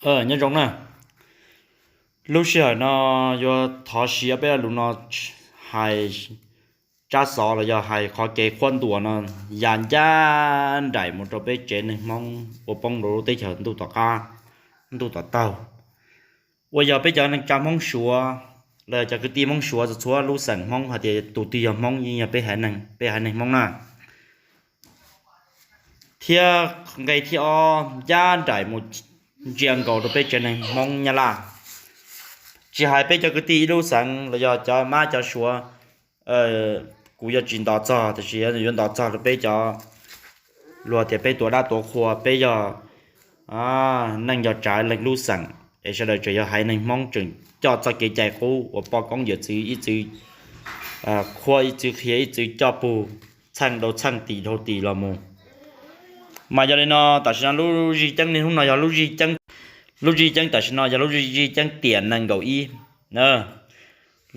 Nyob zoo na, lub sij hawm no yuav thov siv peb lo lus no hais tsab xov los yog hais qhov kev qhuab ntuas no ya ncaj nraim mus rau peb tsev neeg Hmoob uas poob rau lub teb chaws ntuj tom qab ntuj tom taug, uas yog peb cov neej tsa Hmoob Suav los yog cov kwv tij Hmoob Suav txhua txhua lub xeem Hmoob hais tias tus twg yog Hmoob yeej yog peb haiv neeg, peb haiv neeg Hmoob na. Thiab nqe thib ob ncaj nraim mus ntsia nkaus rau peb tsev neeg Hmoob Nyab Laj, tsis hais peb cov kwv tij ib lub xeev los yog cov Mab cov Suav, kuv yuav tsis nto txog, tiam sis yuav nto txog rau peb cov luag tias peb tuav dab tuav qhua, peb yog neej yog tsav leej lub xeem, es sawv daws tseem yog haiv neeg Hmoob tseem coj txoj kev cai qub uas poj koob yawm txwv ib txwv qhuab ib txwv qhia ib txwv coj pug txheej dhau txheej tis dhau tis los mus. Mas yog li no tam sim no lub zij ceeb niaj hnub no yog lub zij ceeb tam sim no yog lub zij ceeb tiam nees nkaum ib.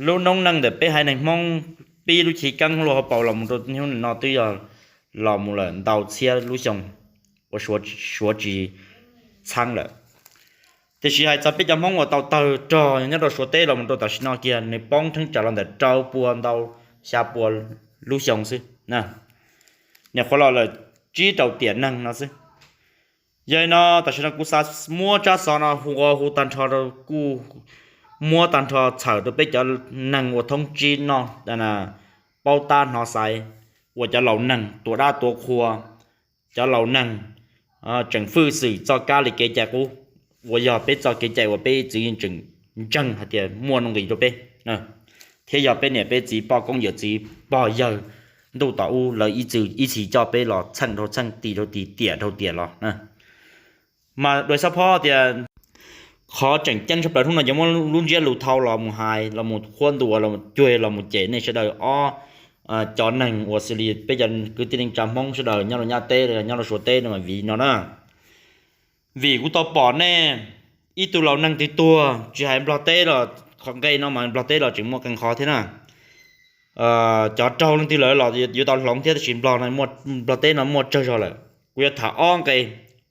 Lub noob neej ntawm peb haiv neeg Hmoob pib lub chiv keeb luaj hauv paus los mus rau niaj hnub no twb yog los mus lawm ntau txhiab lub xyoo uas Suav tsis txheeb lawm. Tiam sis hais txog peb cov Hmoob uas tau tawg rog nyob rau Suav teb los mus rau tam sim no kiag nws poob theeb tsam los ntawm rau pua ntau xya pua lub xyoo xwb, nyuam qhuav los lawm tsib rau tiam neeg no xwb. Yog li no tam sim no kuv xav muab tsab xov no hu ua hu tag nrho rau kuj muab tag nrho txhawm rau peb cov neeg uas thoob tsib noj paub tab hnov xaiv, uas cov laus neeg tuav dab tuav qhua, cov laus neeg tseem fwj xwm txoj kab li kev cai qub, uas yog peb txoj kev cai uas peb ib txwv yeej tseem ntseeg hais tias muaj nuj nqis rau peb, thiab yog peb niam peb txiv poj koob yawm txiv pog yawg ntuj tom ub lawv ib txwv ib txhis coj peb los txheej dhau txheej tis dhau tis tiam dhau tiam los. Mas dua xab phob tias qhov tseem ceeb tshaj plaws hnub no ces muab lub ntsiab lus thau los mus hais los mus qhuab ntuas los cuag los mus cem nej sawv daws ob cov neeg uas xws li peb cov kwv tij neej tsa Hmoob sawv daws nyob rau Nyab teb los yog nyob rau Suav teb no mas vim no na. Vim kuv tau pom nej ib tug laus neeg twg tuag tsis hais Nplog teb los, qhov nqe no mas Nplog teb los tseem muaj qee qhov thiab na. Cov raug leej twg lawm los yuav tau hloov thiab, tab sis Nplog, Nplog teb no muaj tsawg zog lawm. Kuv yuav tham ob nqe,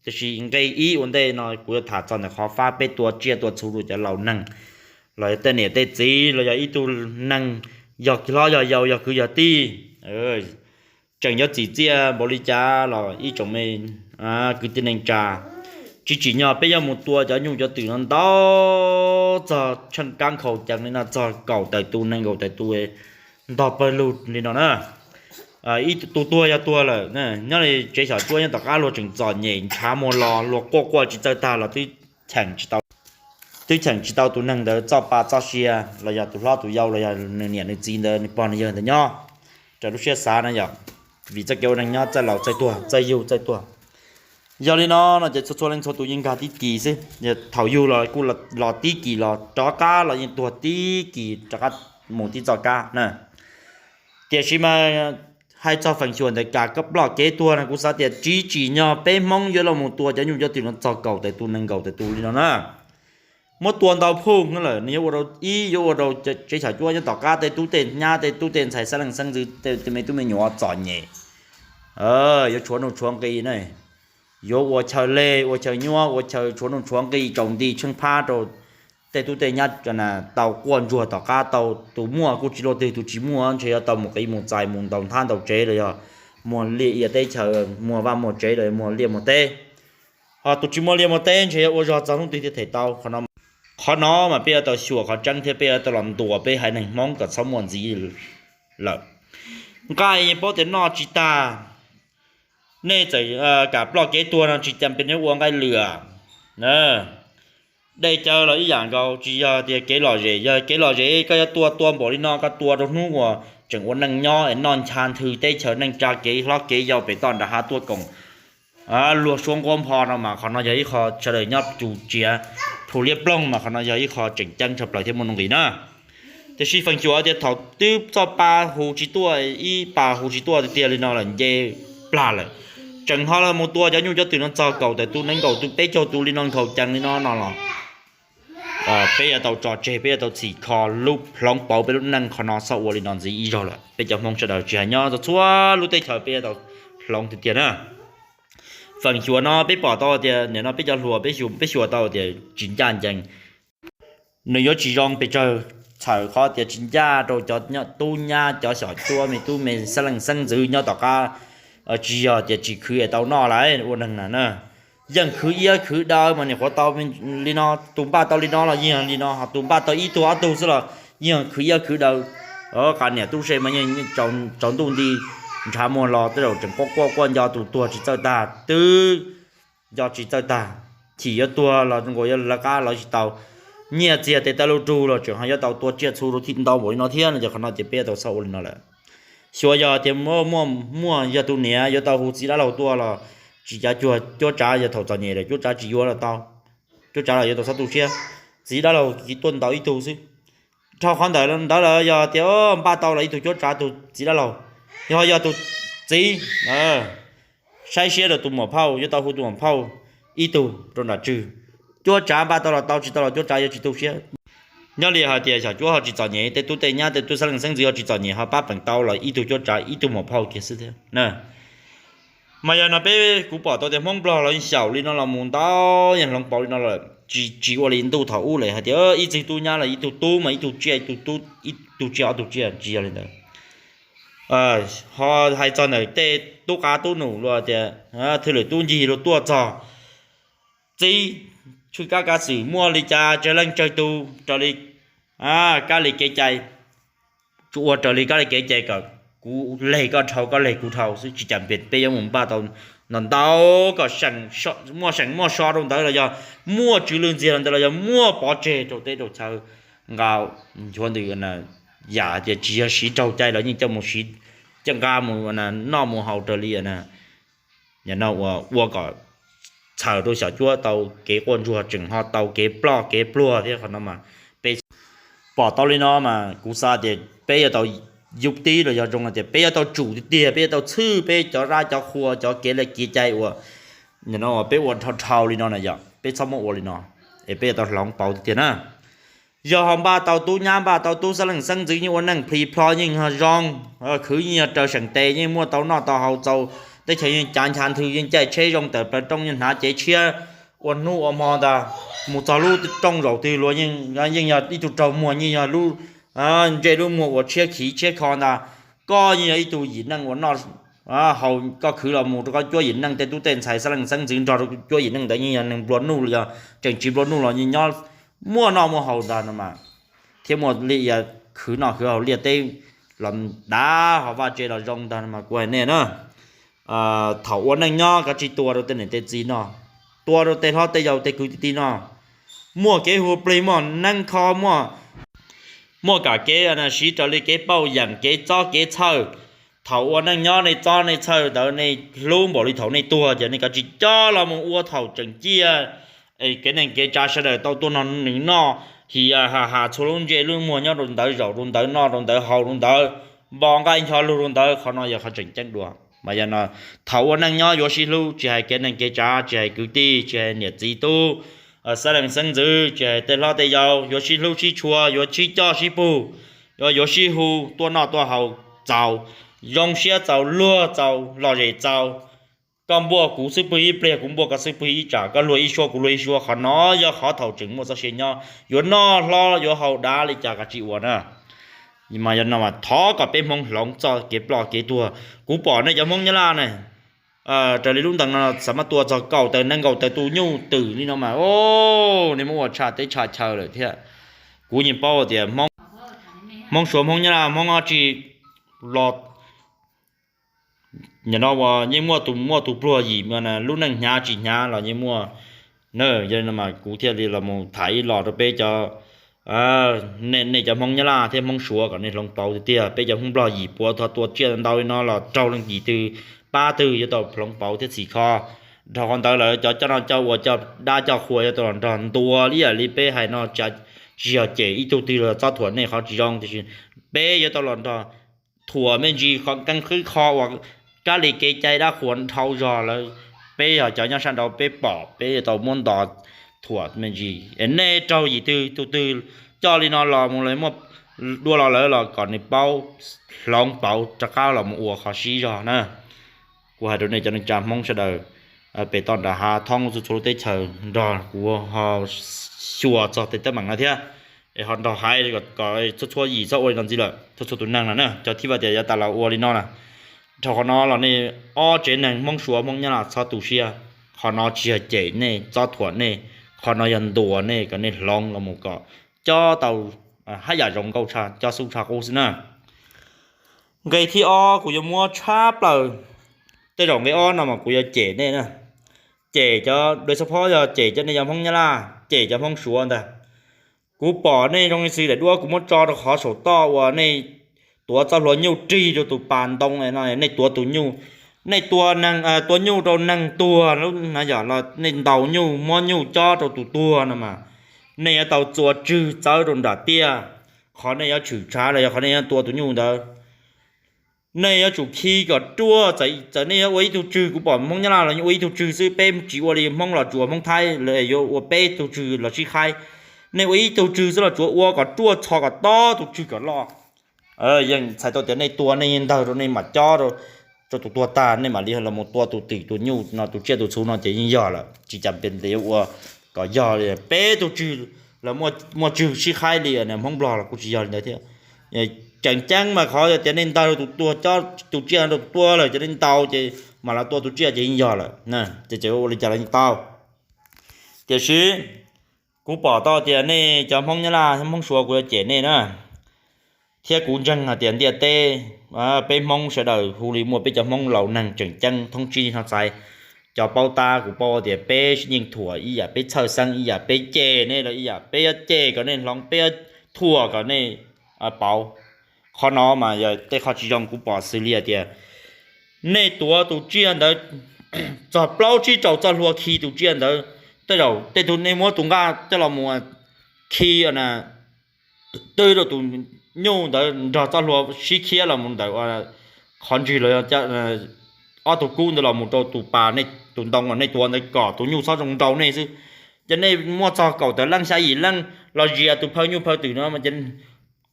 tiam sis nqe ib ua ntej no kuv yuav tham txog ntawm qhov fab peb tua tsiaj tua txhu rau cov laus neeg los yog tej niam tej txiv los yog ib tug neeg, yog hlob yog yau yog kwv yog tij, tseem yuav txim txiaj npaum li cas los ib tsoom me kwv tij neej tsa, tsis tsim nyog peb yuav mus tua cov nyuj cov twm no ntau txog tsheej kab nkhaus cees li no txog kaum tawm tus nees nkaum tawm tus ntog pawg lug li no na. Ib tug tuag yog tuag lawm, nyob li tsev xyom cuab nyob tom qab luag tseem txom nyem ntshav muag los luag quaj quaj tsis txawj tag los twb cheem tsis tau tus neeg ntawd txoj pa txoj sia los yog tus hlob tus yau los yog nws niam nws txiv ntawd nws pog nws yawg ntawd nyob raws lub siab xav na yom. Vim txoj kev ua neeg nyob txawj laus txawj tuag, txawj yug txawj tuag. Yog li no no ces txhua txhua leej txhua tus yeej nkag tib kis xwb, thaum yug los kuj los tib kis, los rov qab los yeej tuag tib kis rov qab mus tib txoj kab na. Tiam sis mas hais txog feem xyuam ntawm kam ploj kev tuag no kuv xav tias tsis tsim nyog peb Hmoob yuav los mus tua cov nyuj cov twm no txog kaum tawm tus nees nkaum tawm tus li no na. Muab tua ntau phoob lawm nws yuav ua rau, ib yuav ua rau tsev xyom cuab nyob tom qab tej tub tej nyab tej tub tej ntxhais xeeb leej xeeb ntxwv tej me tub me nyuam txom nyem, yuav tshuav nuj tshuav nqi na, yuav ua chaw leg ua chaw nyuab ua chaw tshuav nuj tshuav nqi tsaus nti tsheej phab rau tej tub tej nyab tau quaj ntsuag tom qab tau, tus muaj kuj tsis luaj twg, tus tsis muaj ntshe yuav tau mus qiv mus txais mus ntaus nthab ntaus tsev los yog muag liaj ia teb chaws, muag vaj muag tsev los yog muag liaj muag teb. Ho tus tsis muaj liaj muaj teb ntshe yuav ua zog txog hnub twg thiaj them tau. Qhov no mas peb yuav tau xyuas qhov tseeb thiab peb yuav tau los ntuas peb haiv neeg Hmoob kom txhob muaj ntxiv lawm. Nqaij yeej paub tias noj tsis tag, nej txawm kam ploj kev tuag no tsis cas pes nyob ua nqaij lwam. Dej cawv los ib yam nkaus, tsis yog tias kev lom zem, yog kev lom zem koj yuav tua tua npaum li no koj tua rau hnub uas tseem ua neej nyob es noj ncha nthwv teb chaws neej tsa kev hlob kev yau pem toj nram hav tuaj koom luag suab nquab npho no mas qhov no yog ib qho sawv daws nyob tus tsiav phu liab ploog mas qhov no yog ib qho tseem ceeb tshaj plaws thiab muaj nuj nqis na. Tiam sis feem xyuam tias thaum twb txoj pa hu tsis tuaj, ib pa hu tsis tuaj tiag tiag li no lawm nce plag lawm, tseem ho los mus tua cov nyuj cov twm no txog kaum tawm tus nees nkaum tus peb caug tus li no nkhaus cees li no no los peb yuav tau tso tseg, peb yuav tau txhim kho lub hloov pauv peb lub neej qhov no txhob ua li no ntxiv ib zaug lawm. Peb cov Hmoob sawv daws tsis hais nyob txhua lub teb chaws peb yuav tau hloov tiag tiag na. feem xyuam no peb pom tau tias nim no peb cov hluas peb xyuas tau tias tsis ncaj ncees. Nws yuav tsis zoo pes tsawg, txhawm qhov tias tsis ncaj rau cov tub nyab cov xyom cuab me tub me xeeb leej xeeb ntxwv nyob tom qab, tsis yog tias tsis khwv es tau noj lawm ua neeg na. Yeej khwv iab khwv daw mas nim qhuav tau li no, tus npaj tau li no los yeej li no, ho tus npaj tau ib tug ob tug xwb los yeej khwv iab khwv daw. Qas niam tub se mas yeej tsaus ntuj nti, ntshav muag los tej zaum tseem quaj quaj quaj nco tus tuag tsis txawj tag twb nco tsis txawj tag, chim yuav tuag los nkaus yuav lawv qab los tsis tau, nyiaj txiag tes taw lug rug los tseem ho yuav tau tua tsiaj txhu rau thib ntau npaum li no thiab no ces qhov no ces peb yuav tau txhob ua li no lawm. Xyuas yog tias muaj, muaj yog tus niam yuav tau hu txiv dab laug tuaj los tsis cav cuag cuab tsav, yog thaum txom nyem lawm cuab tsav tsis yuav los tau, cuab tsav los yuav tau txhob tu siab. Txiv dab laug tuaj ntaus ib tug xwb. Dhau qhov ntawd ntawd lawm yog tias npaj tau los ib tug cuab tsav tus txiv dab laug, yog yog tus txiv saib siab rau tus muam phauj, yuav tau hu tus muam phauj ib tug rau nram tswg. Cuab tsav npaj tau los tau, tsis tau los cuab tsav yuav tsis tu siab. Nyob li hais tias xyom cuab ho tsis txom nyem, tej tub tej nyab tej tub xeeb leej xeeb ntxwv ho tsis txom nyem, ho pab peem tau los ib tug cuab tsav ib tug muam phauj kiag xwb thiab. Mas yog no peb kuv pom tau tias Hmoob Nplog los yeej xyaum li no los mus ntau, yeej hloov pauv li no lawm, tsis, tsis ua li ntuj thaum ub lawm hais tias ib txwg tub nyab los ib tug tub mas ib tug tsiaj, ib tug tsiaj ob tug tsiaj, tsis yog li ntawd. Ho hais txog ntawm tej tub qab tub num luag tias thwj lwm tub ncig luag tuaj txog, txib tshwj kab kab xwm muaj li cas tsawg leej tsawg tus raws li kab li kev cai, ua raws li kab li kev cai kom kuv leg koj dhau koj leg kuv dhau xwb, tsis cas peb yuav mus npaj tau ntau ntau kom muaj seem muaj so rau ntawd los yog muaj tsw lwj ntxiag rau ntawd los yog muaj pov tseg rau teb rau chaw, nqa nchuav ntws yam tias tsis yog siv raug cai los yeej coj mus siv, coj nqa mus noj mus haus raws li no ua kom txhawm rau xyom cuab tau kev quaj ntsuag tseem ho tau kev ploj kev pluag thiab. Qhov no mas peb pom tau li no mas kuv xav tias peb yuav tau yub tib los yog zoo tias peb yuav tau tsum tiag tiag, peb yuav tau txhwj peb cov dab cov qhua cov kev li kev cai uas no peb ua dhau dhau li no na yom, peb txhob muab ua li no, es peb yuav tau hloov pauv tiag tiag na. Yog ho npaj tau tub nyab npaj tau tub xeeb leej xeeb ntxwv yeej ua neej plhis plho yeej zoo, khwv yeej yog raws seem tes yeej muaj tau noj tau haus txaus, teb chaws yeej cav nchav nthwv yeej caij tsheb zoo tawm plaws rooj yeej hnav cev tshiab ua hnub ua hmo ntag, mus txog lub rooj zaum twg luag yeej yog ib tug raug muag yeej yog lub ntsej lub muag ua tshiab khiv tshiab kho ntag. Koj yeej yog ib tug yim neej ua noj haus, koj khwv los mus rau koj cuab yim neej tej tub tej ntxhais xeeb leej xeeb ntxwv nrog rau cuab yim neej ntawd yeej yog neeg nplua nuj los yog tseem tsis nplua nuj los yeej nyob muaj noj muaj haus ntag no mas, thiab muaj li khwv noj khwv haus liaj teb los dav ho vaj tse los zoo ntag no mas kuv hais nej na, thaum ua neej nyob kav tsij tua rau tej niam tej txiv noj, tua rau tej hlob tej yau tej kwv tij tij noj, muaj kev hu plig muaj neeb kho muaj, muaj kam kev siv raws li kev pauj yeem kev txob kev txhawj. Thaum ua neej nyob nej txob nej txhawj ntawd nej hlub npaum li thaum nej tuag ces nej kav tsij coj los mus ua thaum tseem ciaj, es kev neej kev tsav sawv daws tau tuaj nrog nws noj, hi ha ha txhua lub ntsej lub muag nyob rau ntawd zaum rau ntawd noj rau ntawd haus rau ntawd, npo nqaij ncho lug rau ntawd, qhov no yog qhov tseem ceeb dua. Mas yog no thaum ua neej nyob yuav sib hlub tsis hais kev neej kev tsav tsis hais kwv tij tsis hais niam txiv tub, xeeb leej xeeb ntxwv tsis hais tej hlob tej yau yuav sib hlub sib tshua yuav sib coj sib pug, yuav sib hu tuaj noj tuaj haus txaus, zoo siab txaus luag txaus lom zem txaus. Koj npuaj kuv xub pwg ib pliag kuv npuaj koj xub pwg ib tsam koj luag ib suab kuv luag ib suab, qhov no yog qhov thaum tseem muaj txoj sia nyob yuav noj hlob yuav haus dav li cas kav tsij ua na. Mas yog no mas thov kom peb Hmoob hloov txoj kev ploj kev tuag. Kuv pom nej cov Hmoob Nyab Laj ne, raws li lub ntees no xav mas tua txog kaum tawm nees nkaum tawm tus nyuj twm li no mas, nej muab ua tshaj teb tshaj chaw lawm thiab. Kuv yeej paub tias Hmoob Suav Hmoob Nyab Laj Hmoob dab tsi los, nim no uas yeej muaj tus muaj tus pluag yim lub neej hnyav tsis hnyav los yeej muaj. Yog li no mas kuv thiaj li los mus tham ib los rau peb cov, nej cov Hmoob Nyab Laj thiab Hmoob Suav kom nej hloov pauv tiag tiag. Peb cov Hmoob Nplog yim puav tho tua tsiaj ntau li no los raug leej yim twg pab twg yuav tau hloov pauv thiab txhim kho. Dhau qhov ntawd lawm cov coj noj coj ua coj dab coj qhua yuav tau los nrog ntuas li yam li peb hais no, tsis yog cem ib tug twg los txob thuam nej qhov tsis zoo, tiam sis peb yuav tau los nrog thuam me ntsis qhov keeb qwb kho uas kab li kev cai dab qhuas dhau zog lawm. Peb yog cov nyob sab nraud peb pom peb yuav tau muab nto thuam me ntsis. Es nej raug yim twg tus twg coj li no los mus los muaj dua los lawm los kom nws paub hloov pauv rov qab los mus ua qhov sib zog na. Kuv hais rau nej cov neej tsa Hmoob sawv daws, pem toj nram hav thoob txhua txhua lub teb chaws nrog kuv ho xyuas txog tej teeb meem no thiab, es ho nrog hais kom txhua txhua yim txhob ua li no ntxiv lawm, txhua txhua tus neeg no na, cov thib vaj tias yav tas los ua li no na. Dhau qhov no los nej ob tsev neeg Hmoob Suav Hmoob Nyab Laj txhob tu siab, qhov no tsis yog cem nej txob thuam nej, qhov no yog ntuas nej kom nej hloov los mus kom cob tau haj yam zoo nkauj tshaj cob xub tshaj qub xwb na. Nqe thib ob kuv yuav muab tshab plaws, tej zaum nqe ob no mas kuv yuav cem nej na, cem cov dua xab phob yog cem cov nej cov Hmoob Nyab Laj, cem cov Hmoob Suav ntag. Kuv pom nej zoo li xws daim duab kuv muab tso rau qhov saum toj uas nej tuav txoj hlua nyuj rig rau tus pas ntoo no, nej tuav tus nyuj, nej tua neeg, tua nyuj rau neeg tuag lub na yom, los nej ntaus nyuj muab nyuj cob rau tus tuag no mas, nej yuav tau txua tswg txawb rau nram tiaj. Qhov nej yuav tshwm tshav los yog qhov nej yuav tua tus nyuj ntawd, nej yuav tsum khi kom ruaj. Txawm nej yuav ua ib tug tswg, kuv pom Hmoob Nyab Laj los ua ib tug tswg xwb, peb tsis ua li Hmoob Los Tsuas Hmoob Thaib yuav ua peb tug tswg los sib qhaib. Nej ua ib tug tswg xwb los tsuav ua kom ruaj txhos kom tob tus tswg kom loj. Yeej txhais tau tias nej tua nej ntawg rau nej mam cob rau tus tuag tag, nej mam li los mus tua tus twm tus nyuj no tus tsiaj tus txhu no ces yeej yog lawm, tsis cas pes yuav ua kom yog peb tug tswg los muaj tswg sib qhaib li Hmoob Nplog los kuj tsis yog li ntawd thiab. Tseem ceeb mas qhov yog tias nej ntawg rau tus tuag, cob tus tsiaj rau tus tuag lawm ces nej ntaus ces mam los tua tus tsiaj ces yeej yog lawm, ces tseem ua li cas los yeej tau. Tiam sis kuv pom tau tias nej cov Hmoob Nyab Laj Hmoob Suav kuv yuav cem nej na, thiab kuv ntseeg hais tias ntiaj teb peb Hmoob sawv daws hu li muaj peb cov Hmoob laus neeg tseem ceeb thoob tsib hnub xaiv, cov paub tab kuv paub tias peb yeej thuam ib yam, peb txhawj xeeb ib yam, peb cem nej los ib yam, peb yuav cem kom nej hloov, peb yuav thuam kom nej pauv. Qhov no mas yog tej qho tsis zoo, kuv pom xws li hais tias nej tuav tus tsiaj ntawd txog plaub tsib rau txoj hlua khi tus tsiaj ntawd, tej zaum tej tug nej muab tus nqaj coj los mus khi twb rau tus nyuj ntawd nrog txoj hlua sib khiab los mus ntawm qhov ntswg los ob tug kub ntawd los mus rau tus pas, tus ntoo uas nej tuav ntawd kom tus nyuj txhob zoo nrau nej xwb. Ces nej muaj txog kaum tawm leej xya yim leej los zias tus phaw nyuj phaw twm no,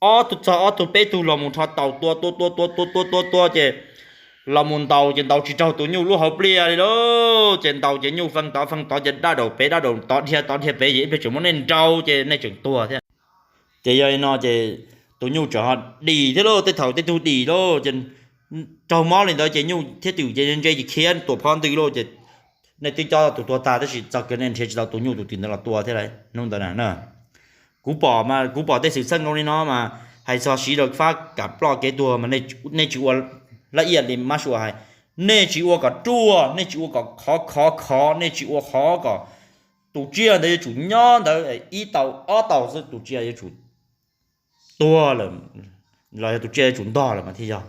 ob tug txog ob tug peb tug los mus rho taus tua tua tua tua tua tua tua tua ces los mus ntaus ces ntaus tsis raug tus nyuj lub hauv pliaj li lauj. Ces ntaus ces nyuj fee tod fee tod ces dab daum pem dab daum tod dhia tod dhia pem ces ib pliag tseem muab nej nrau ces nej tseem tuag thiab. Ces yog li no ces tus nyuj tseem ho dim thiab lauj, tej thaum tej tug dim lauj, ces raug mob li ntawd ces nyuj thiab twm ces ntse ces khiav tuam phov ntws lauj. Ces nej twb cob tus tuag tag tab sis txog kawg nej nrhiav tsis tau tus nyuj tus twm ntawd los tua thiab lauj hnub ntawd na. Kuv pom mas kuv pom tej xwm txheej zoo li no mas hais txog siv rau fab kam ploj kev tuag mas nej tsis ua, laj iaj li mab sua hais, nej tsis ua kom ruaj, nej tsis ua kom khov khov khov, nej tsis ua qhov kom tus tsiaj ntawd yuav tsum nyob ntawd ib tau ob tau xwb tus tsiaj yuav tsum tuag lawm, los yog tus tsiaj yuav tsum ntog lawm mas thiaj yog.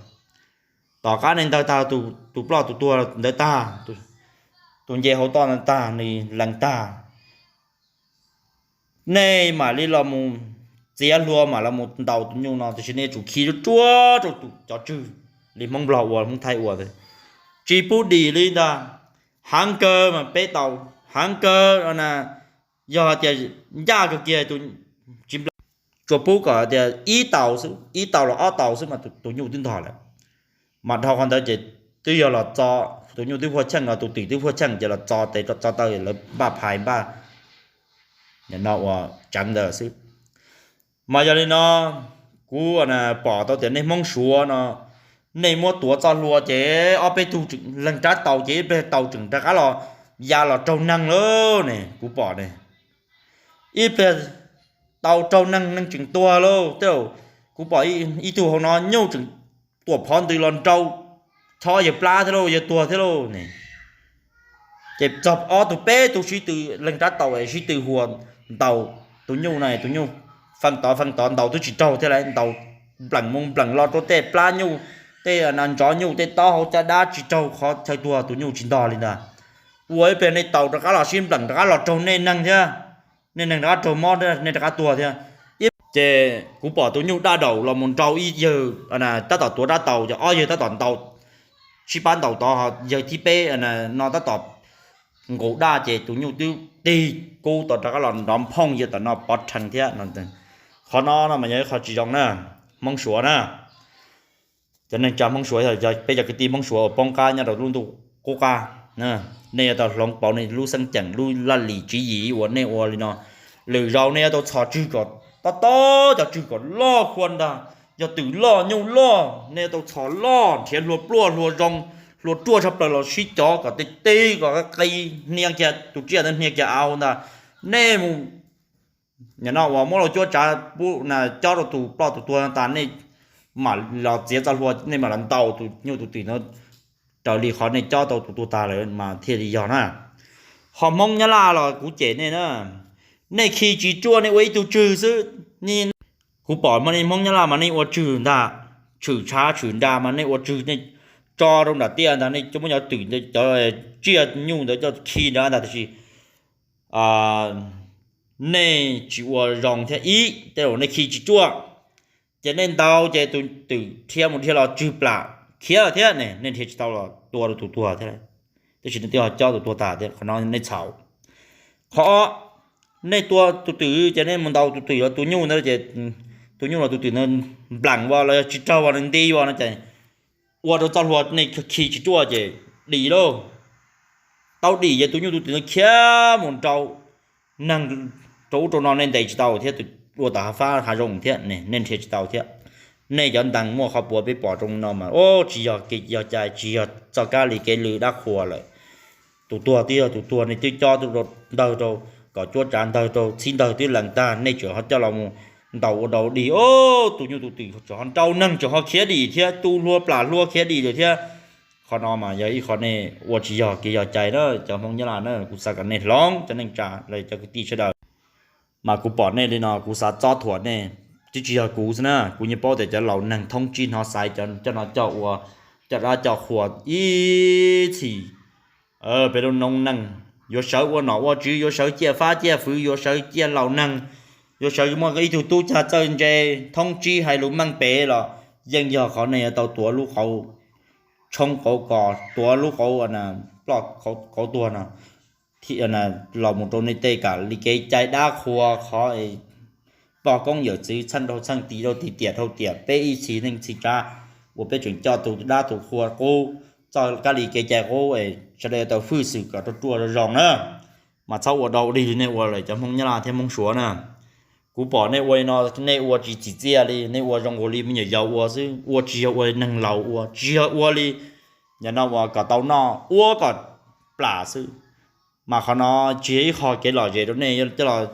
Tom qab nej ntawg tag tus ploj tus tuag ntawd tag, tus nce hauv toj ntawd tag, nws lees tag, nej mam li los mus txiav hlua mam los mus ntaus tus nyuj no, tiam sis nej yuav tsum khi ruaj ruaj rau tus cov tswg li Hmoob Nplog ua Hmoob Thaib ua, tsis pub dim li ntag. Heev kawg mas peb tau, heev kawg na, yog hais tias ncaj kawg kiag tsis npla, tsuas pub kom tias ib tau xwb, ib tau los ob tau xwb mas tus nyuj twb ntog lawm. Mas dhau qhov ntawd ces twb yog los txo, tus nyuj twb puag cheej los tus twm twb puag cheej ces los txo tes txo taw lawv npaj phais npaj no ua tseev ntawd xwb. Mas yog li no kuv pom tau tias nej Hmoob Suav no, nej muab tuav txoj hlua ces ob peb tug leeg rab taus ces ib pliag taus tseem rov qab los ya los raug neeg lauj ne, kuv pom ne. Ib pliag taus raug neeg, neeg tseem tuag lauj. Tej zaum kuv pom ib tug hauv no nyuj tseem tuam phov ntws los nrau, chob yawg plab thiab lauj, yawg tuag thiab lauj ne. Ces txog ob tug peb tug sib tw leeg rab taus es sib tw huas ntaus tus nyuj no, tus nyuj fee tod fee tod ntaus twb tsis raug thiab lauj, ntaus nplees mus nplees los rau tej plab nyuj, tej ntxov nyuj, tej taub hau caj dab tsis raug qhov chaw tuag, tus nyuj tsis ntog li ntag. Ua ib pliag nej taus rov qab los sib nplees rov qab los raug nej neeg thiab, nej neeg rov qab raug mob, nej rov qab tuag thiab. Ces kuv pom tus nyuj daj daum los mus nrau ib yawg tab tom tuav rab taus, ces ob yawg tab tom ntaus, sib pab ntaus tod, yawg thib peb no tab tom nqus daj ces tus nyuj twb tig kub tod rov qab los nrov nphooj yawg tom no pov rhees thiab. Qhov no no mas yog ib qho tsis zoo na, Hmoob Suav na. Cov neeg tsa Hmoob Suav yog peb cov kwv tij Hmoob Suav uas poob qab nyob rau lub ntuj qub qab na. Nej yuav tau hloov pauv nej lub xeeb ceem lub laj lim tswv yim uas nej ua li no. Lwm zaus nej yuav tau txhos tswg kom tob tob, cov tswg kom loj khua ntag. Yog twm loj nyuj loj nej yuav tau txhos loj, nrhiav hlua pluaj hlua zoo, hlua ruaj tshaj plaws los sib cov kom tib tib kom qi, hnia kiag tus tsiaj ntawd hnia kiag av ntag. Nej mus nim no uas muab lub cuab tsav pub cob rau tus ploj tus tuag tas, nej mam los txiav txoj hlua, nej mam los ntaus tus nyuj tus twm no raws li qhov nej cob tau tus tuag tas lawm mas thiaj li yog na. Ho Hmoob Nyab Laj los kuv cem nej na, nej khi tsis ruaj, nej ua ib tug tswg xwb. Kuv pom nej Hmoob Nyab Laj mas nej ua tswg ntag, tshwm tshav tshwm nra mas nej ua tswg, nej tso rau nram tiaj ntag, nej coj muab cov twm, cov tsiaj nyuj ntawd coj khi nrad ntag, tiam sis nej tsis ua zoo thiab ib, tej zaum nej khi tsis ruaj, ces nej ntaus ces tus twm dhia mus dhia los tswg plam khiav lawm thiab ne, nej nrhiav tsis tau los tua rau tus tuag thiab, tab sis nej twb ho cob tus tuag tas thiab, qhov no nej txhaum. Qhov ob, nej tua tus twm ces nej mus ntaus tus twm los tus nyuj ntawd ces tus nyuj los tus twm ntawd nplam vos los yog tsis raug vos nws nti vos no ces ua rau txoj hlua nej khi tsis ruaj ces dim lauj. Tau dim ces tus nyuj tus twm ntawd khiav mus nrau neeg rau ub rau no, nej ntes tsis tau thiab, tus dua tom hav fab hav zoov thiab, nej nrhiav tsis tau thiab. Nej cov ntees muaj qhov puav peb pom zoo no mas, o, tsis yog kev yog cai, tsis yog txoj kab li kev lwm dab qhuas lawm. Tus tuag twb yog tus tuag, nej twb cob ntawg rau, kom cuab tsav ntawg rau, txhib ntawg twb lees tag, nej tseem ho coj los mus ntaus ua dau dig, o, tus nyuj tus twm tseem ho nrau neeg tseem ho khiav dim thiab, tu hlua plam hlua khiav dim lawm thiab. Qhov no mas yog ib qho nej ua tsis yog kev yog cai na cov Hmoob Nyab Laj na, kuv xav kom nej hloov cov neej tsa los cov kwv tij sawv daws. Mas kuv pom nej li no kuv xav txob thuam nej, twb tsis yog kuv xwb na, kuv yeej paub tias cov laus neeg thoob tsib hnov xaiv cov no coj ua, coj dab coj qhua ib txhis. Peb lub noob neej yuav sawv ua nom ua tswv, yuav sawv ciaj fab ciaj fwv, yuav sawv ciaj laus neeg, yuav sawv muaj ib tug tub cag txawj ntse thoob tsib hais lus meej pem los yeej yog qhov nej yuav tau tuav lub qauv tshoob qauv kos, tuav lub qauv ploj qauv tuag no los mus rau nej tej kam li kev cai dab qhua, qhov poj koob yawm txwv txheej dhau txheej, tis dhau tis, tiam dhau tiam, peb ib txhis neej txhis tsav uas peb tseem coj tus dab tus qhua qub, txoj kab li kev cai qub es sawv daws yuav tau hwj xwm kom ruaj ruaj zoo zoo na. Mas txhob ua dau dig li nej ua lawm cov Hmoob Nyab Laj thiab Hmoob Suav na. Kuv pom nej ua li no, nej ua tsis txim txiaj li, nej ua zoo nkaus li me nyuam yaus ua xwb, ua tsis yog ua li neeg laus ua, tsis yog ua li, yog no uas kom tau noj ua kom plam xwb. Mas qhov no tsis yog ib qho kev lom zem rau nej coj los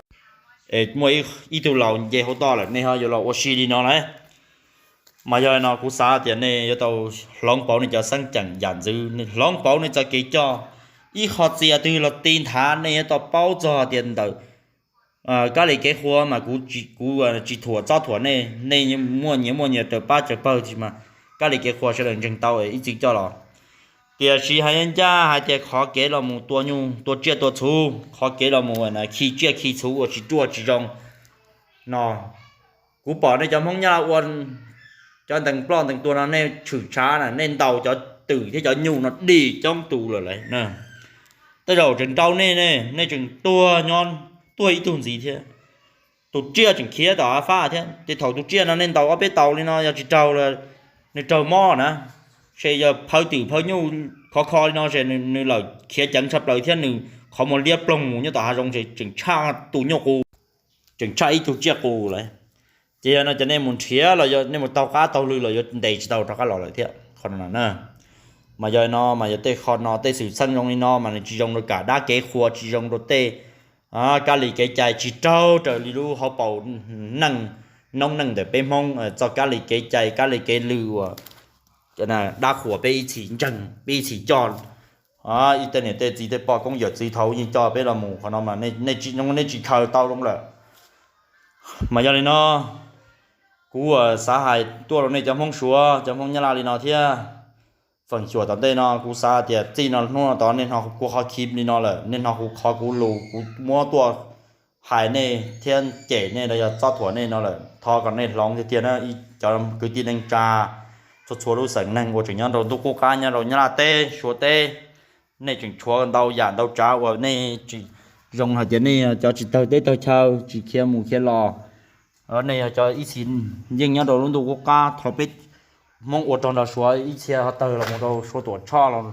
muaj ib tug laus nce hauv toj lawm nej ho yuav los ua si li no lawm. Mas yog no kuv xav tias nej yuav tau hloov pauv nej cov xeeb ceem yam ntxwv, hloov pauv nej txoj kev coj. Ib qho txias twg los ti nthav nej yuav tau paub txog tias ntawm kab li kev qhua mas kuv tsis thuam txob thuam nej, nej muaj nyias muaj nyias raws pab raws pawg tiam sis mas kab li kev qhua sawv daws ntseeg tau ib txwm coj los. Tiam sis hais ncaj hais tias qhov kev los mus tua nyuj tua tsiaj tua txhuv, qhov kev los mus khi tsiaj khi txhuv uas tsis ruaj tsis zoo no, kuv pom nej cov Hmoob Nyab Laj ua cov ntees ploj ntees tuag no nej tshwm tshav na, nej ntaus cov twm thiab cov nyuj no dim coob tus lawm lauj. Tej zaum tseem nrau nej ne, nej tseem tuag nyob, tuag ib tug ntxiv thiab. Tus tsiaj tseem khiav tom av fab thiab, ces thaum tus tsiaj no nej ntaus ob peb taus li no yog tsis raug los nws raug mob na, ces yog phawj twm phawj nyuj khov kho li no ces nws lawm khiav ceev tshaj plaws thiab nws qhov muag liab ploog mus nyob tom hav zoov ces tseem tshaj tus nyuj qus, tseem tshaj ib tug tsiaj qus lawm. Ces yog no ces nej mus nrhiav los yog nej mus taug qab taug lw los yuav ntes tsis tau rov qab los lawm thiab qhov no na. Mas yog no mas yog tej qho no tej xwm txheej zoo li no mas nws tsis zoo rau kam dab kev qhua, tsis zoo rau tej kab li kev cai, tsis raug raws li lub hauv paus neej, noob neej ntawm peb Hmoob txoj kab li kev cai kab li kev lw uas dab qhuas peb ib txhis ntseeg peb ib txhis coj. Ib tej niam tej txiv tej poj koob yawm txwv thaud yeej coj peb los mus qhov no mas nej tsis khaws tau zoo lawm. Mas yog li no kuv xav hais tuaj rau nej cov Hmoob Suav cov Hmoob Nyab Laj li no thiab. Feem xyuam tom ntej no kuv xav tias txij no hnub no tod nej hnov kuv qhov khi li no lawm, nej hnov kuv qhov kuv lus kuv muab tuaj hais nej thiab cem nej los yog txob thuam nej no lawm, thov kom nej hloov tiag tiag na cov kwv tij neej tsa txhua txhua lub xeem neeg uas tseem nyob rau ntuj qub qab nyob rau Nyab Laj teb Suav teb. Nej tseem tshuav ntau yam ntau tsav uas nej tsis zoo hais tias nej cov tsis tawg teb tawg chaw tsis khiav mus khiav los. Nej yog cov ib txhis yeej nyob rau lub ntuj qub qab, thaum peb Hmoob ua rog nrog Suav ib txhia ho tawg los mus rau Suav Tuam Tshoj los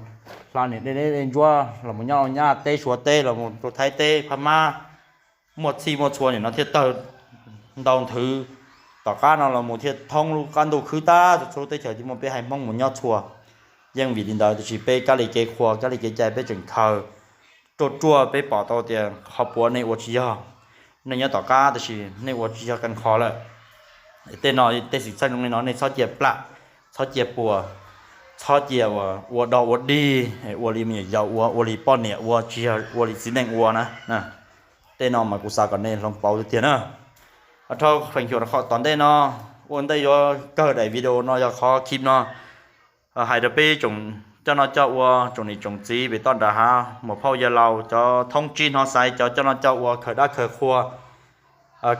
hla niam dej dej ntsuab los mus nyob Nyab Laj teb, Suav teb, los mus rau Thaib teb, Phab Mab, muaj txhij muaj txhua nim no thiaj tawg ntau nthwv. Tom qab no los mus thiaj thoob lub qab ntuj khwb tag txhua lub teb chaws thiaj muaj peb haiv Hmoob mus nyob txhua. Yeej vim li ntawd tiam sis peb kab li kev qhuas kab li kev cai peb tseem khaws ruaj ruaj, peb pom tau tias qhov puav nej ua tsis yog, nej nyob tom qab tiam sis nej ua tsis yog kab qhov lawm. Tej no tej xwm txheej zoo li no nej txhob cia plam, txhob cia puas, txhob cia ua dog ua dig, ua li me nyuam yaus ua, ua li poj niam ua, tsis yog ua li txiv neej ua na. Tej no mas kuv xav kom nej hloov pauv tiag tiag na. Rau feem xyuam qhov tom ntej no, ua ntej yuav kawg daim video no yog qhov clip no, hais rau peb tsoom coj noj coj ua, tsoom niam tsoom txiv pem toj nram hav, muam phauj yawg laus, cov thoob tsib hnov xaiv, cov coj noj coj ua, khaws dab khaws qhua,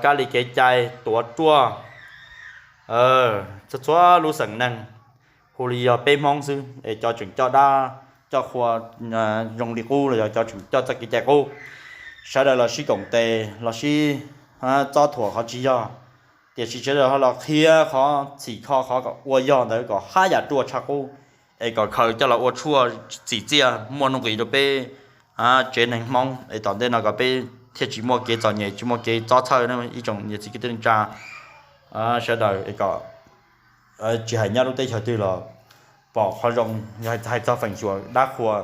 kab li kev cai, tuav ruaj, txhua txhua lub xeem neeg, hu li yog peb Hmoob xwb es cov tseem coj dab coj qhua zoo li qub los yog cov tseem coj txoj kev cai qub, sawv daws los sib koom tes los sib txob thuam qhov tsis yog, tiam sis sawv daws ho los qhia qhov txhim kho qhov kom ua yog ntawd kom haj yam ruaj tshaj qub, es kom khaws coj los ua tshuaj txim txiaj muaj nuj nqis rau peb tsev neeg Hmoob es tom ntej no kom peb thiaj tsis muaj kev txom nyem tsis muaj kev txob txhawj na ib tsoom niam txiv kwv tij neej tsa sawv daws es kom tsis hais nyob lub teb chaws twg los pom qhov zoo, yog hais txog feem xyuam dab qhuas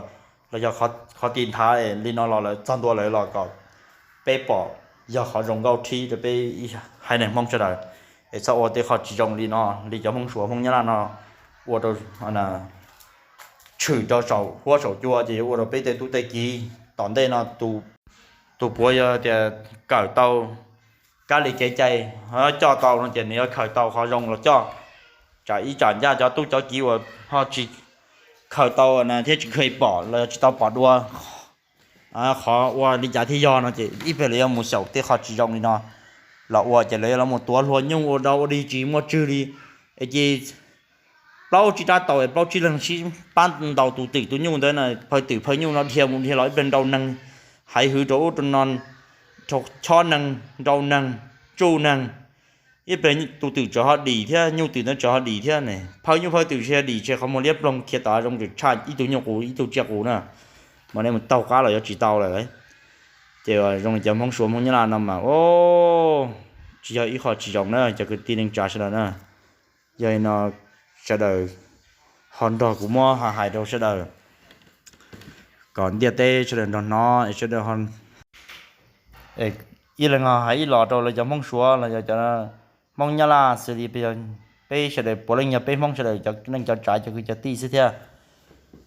los yog qhov ti nthav li no los lawv txog ntua lawm los kom peb pom yog qhov zoo nkauj thib rau peb haiv neeg Hmoob sawv daws, es txhob ua tej qho tsis zoo li no li cov Hmoob Suav Hmoob Nyab Laj no ua rau tshwm rau saum huab saum cua ces yuav ua rau peb tej tub tej kiv tom ntej no tus puav yog tias kawm tau kab li kev cai coj tau no ces nws yuav khaws tau qhov zoo los coj, tsam ib tsam ncaj cov tub cov kiv uas ho tsis khaws tau thiab tsis kheev pom los yog tsis tau pom dua qhov ua li cas thiaj yog no ces ib pliag lawv yuav mus xyaum tej qho tsis zoo li no los ua ces lawv yuav los mus tuav hlua nyuj ua dog ua dig tsis muaj tswg li. Es ces plaub tsib rab taus es plaub tsib leeg sib pab ntaus tus twm tus nyuj ntawd na, phaw twm phaw nyuj no dhia mus dhia los ib pliag nrau neeg, haiv hwv rau ub rau no, rau chob neeg, nrau neeg, tsuj neeg. Ib pliag tus twm tseem ho dim thiab, nyuj twm ntawd tseem ho dim thiab ne, phaw nyuj phaw twm tsis yog dim tsis qhov muag liab ploog khiav tom hav zoov tseem tshaj ib tug nyuj qus ib tug tsiaj qus na, mas nej mus taug qab los yuav tsis tau lawm. Ces zoo li cov Hmoob Suav Hmoob Nyab Laj no mas tsis yog ib qho tsis zoo na cov kwv tij neej tsa sawv daws na. Yog li no sawv daws ho nrog kuv muab hais rau sawv daws kom ntiaj teb sawv daws nrog hnov es sawv daws ib leeg ho hais ib los rau lawv cov Hmoob Suav los yog cov Hmoob Nyab Laj xws li peb sawv daws puav leej yog peb Hmoob sawv daws cov neej cov tsav cov kwv cov tij xwb thiab.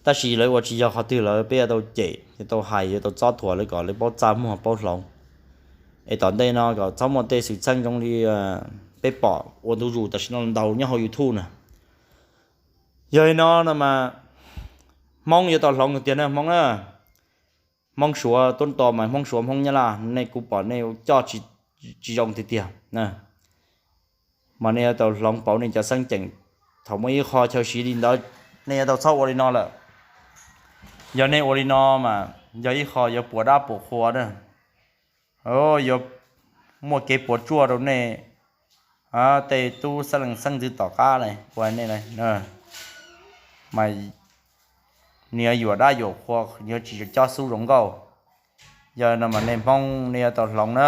Tab sis lawv ua tsis yog qhov twg lawm peb yuav tau cem, yuav tau hais, yuav tau txob thuam lawv kom lawv paub txaj muag paub hloov. Es tom ntej no kom txhob muaj tej xwm txheej zoo li peb pom ua ntu zus tam sim no ntau nyob hauv YouTube na. Yog li no no mas Hmoob yuav tau hloov tiag tiag na Hmoob na. Hmoob Suav tuab to mas Hmoob Suav Hmoob Nyab Laj nej kuv pom nej coj tsis zoo tiag tiag na. Mas nej yuav tau hloov pauv nej cov xeeb ceem. Thaum muaj ib qho chaw siv li ntawd nej yuav tau txhob ua li no lawm. Yog nej ua li no mas yog ib qho yuav puas dab puas qhua na, yuav muaj kev puas tsuaj rau nej tej tub xeeb leej xeeb ntxwv tom qab ua nej mas nws yuav yuam dab yuam qhua, nws yuav tsis cob xub zoo nkauj. Yog no mas nej Hmoob nej yuav tau hloov na.